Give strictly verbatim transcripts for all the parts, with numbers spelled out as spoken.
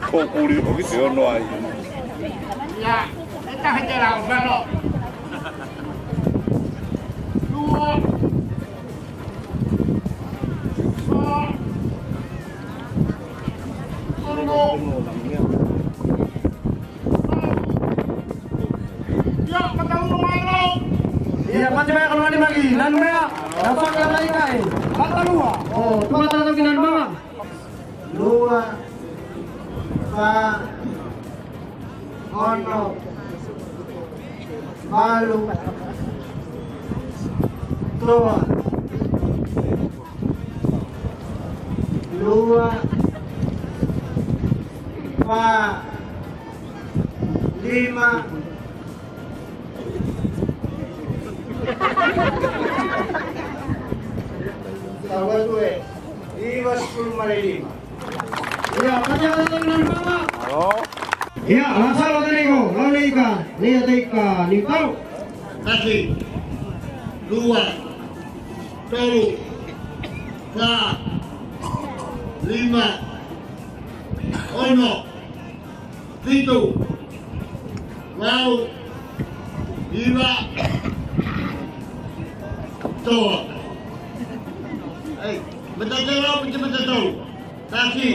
Ko kuli o ki te ono ai. Ia, e tahi te lau, mano. Lua. Fa. Ono. Ia, mataua mai lau. Ia, mate mai kanoa ni magi, nanu mea. Na faka mai kai. Matalua. O, tuka tatou ki nanu mama. Lua, fa, ono, valu, toa. Lua, fa, lima. Tau atu e iva sefulu ma le lima. Ia, mate mai kanoa ni mama. Ia, la sala tenei ko, la le ika, le ika, le ika. Tasi, lua, tolu, fa, lima, ono, fitu, valu, iva, toa. Ei, mataua, mataua, mataua. Tasi,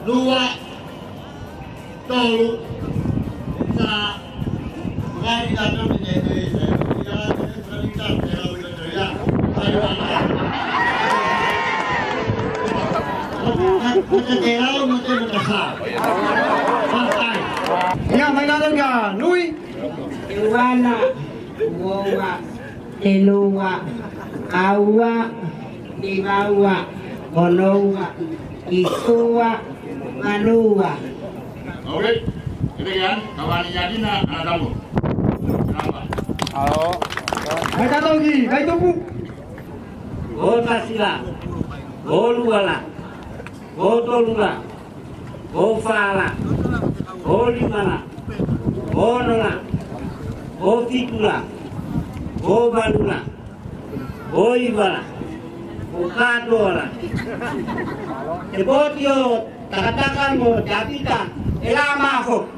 lua, tolu, fa, ia, mai tatou ki a Nui. Te ua, lua, te lua, aua, limaua, onoua, fitua, valua. Alright. Kete ia, kavani ia kina, a, tamu. Kenapa? Alo. Mai tatou ki, Vaitupu. Ko tasi la, ko lua la, ko tolu la, ko fa la, ko lima la, ko ono la, ko fitu la, ko valu la, ko iva la, ko katoa la. Te poti o takataka mo te apita e la mafo.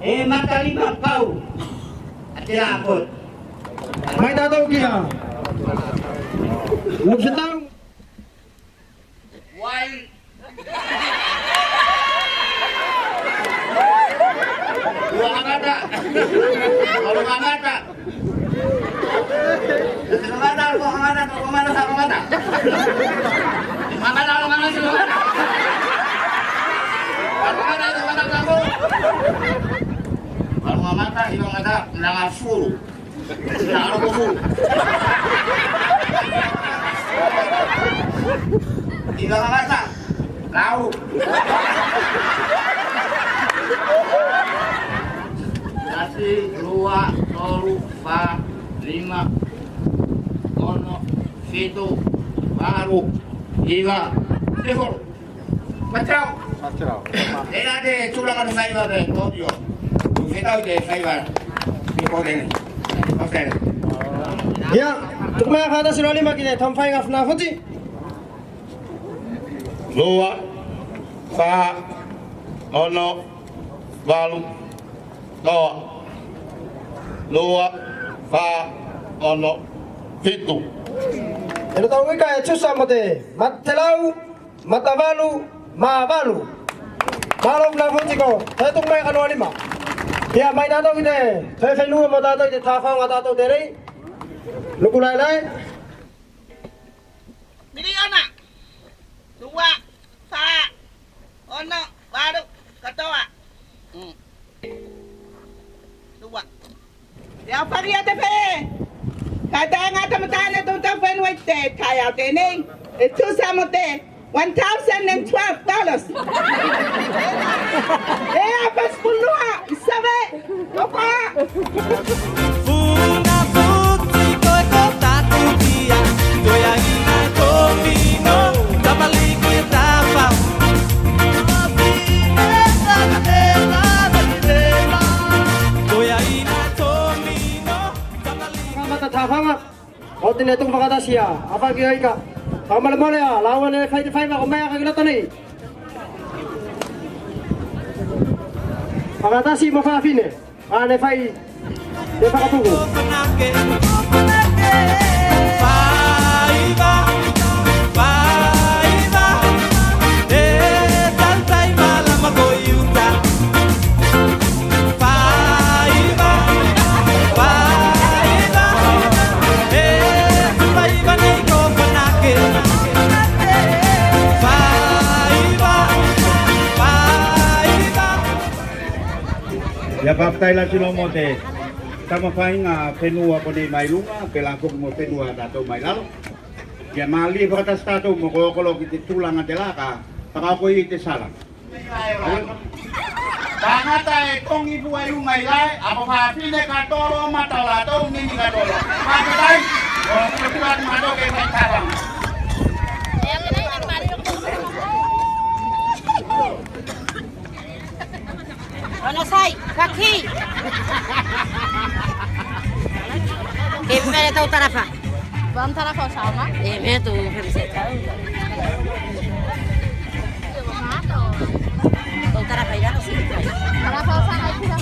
E matalima pau a te la poti. Mai tatou ki a Nukufetau. Wai. Ua kamata. Ua kamata. Ua kamata, ua kamata, ua kamata, ua kamata. Ua kamata, ua kamata, ua kamata. Ua kamata, ua kamata, ua kamata. Ua kamata, ua kamata, ua kamata. Ina kamata. Lau. Tasi, lua, tolu, fa, lima, ono, fitu, valu, iva, sefulu. Matarau. Matarau. Tela te tulaga ne faiva pe topio. Fetau te faiva. Te kore ne. Ia, tuku mai a fakatasi loa lima ki te taumafaiga a Funafuti. Lua, fa, ono, valu, toa. Lua, fa, ono, fitu. E tatou ika e tusa mo te matalau, matavalu, mavalu. Malo Funafuti ko, e tuku mai kanoa lima. Ia, mai tatou ki te, te fenua mo tatou ki te tafaoga tatou tenei. Lukulaelae. Miliona. Lua, fa, ono, valu, katoa. Mm. Lua. Te aofagi a te fale. Kae taega a tamata ne tou tau fenua i te taeao tenei e tusa mo te one thousand and twelve dollars. E a pasipulua i save. Funafuti ko taku fia, toeaina Tomino, tapaliku e tapa. Kamata tafaga. Oti ne tuku fakatasi a, a faki o ika. Fakamolemole a, laua ne fai te faiva ko mea ka ki loto nei. Fakatasi mo fafine, a ne fai te fakapuku. Ia, fakafetai lasi loa mo te tamafaiga fenua konei mai luga, pelā foki mo fenua tatou mai lalo. Ia, malie fakatasi tatou mo kolokolo ki te tulaga telā ka fakaoko i te sala. Tagata e kogi fua i luga i lae, a ko fafine katoa loa mata o latou, nini katoa loa. Fakafetai, o kutula atu matou ke fai tavaga. Onosai, kaki. Ke mele tou tarafa. Vam tarafa o sauna. E me tou fem se tau. Tou tarafa i lalo si. Tarafa o sauna i kura.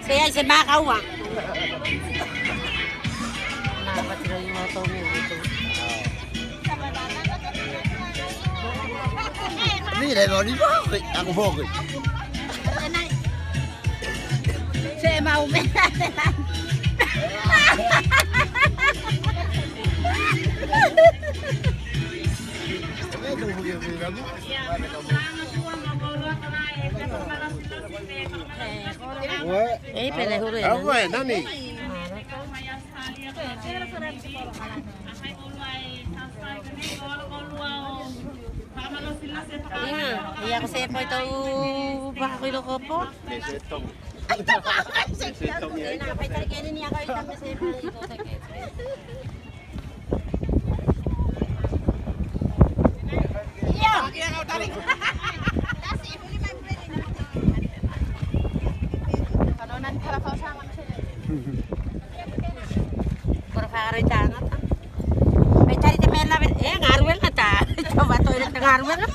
Se ai se makaua. Ni le lo ni ba, aku foki. Se mau me. Ei, pele huru e. Au e, nani? Ia, ia ko se poi tou pako i loko po. Me se tong. Me se tong ia. Ina, pai tari keni ni a kai ta me se poi tou te ke. Kora fakaroi tagata. Mai tari te mea lave, e, garuega ta. Tau vatoira te garuega.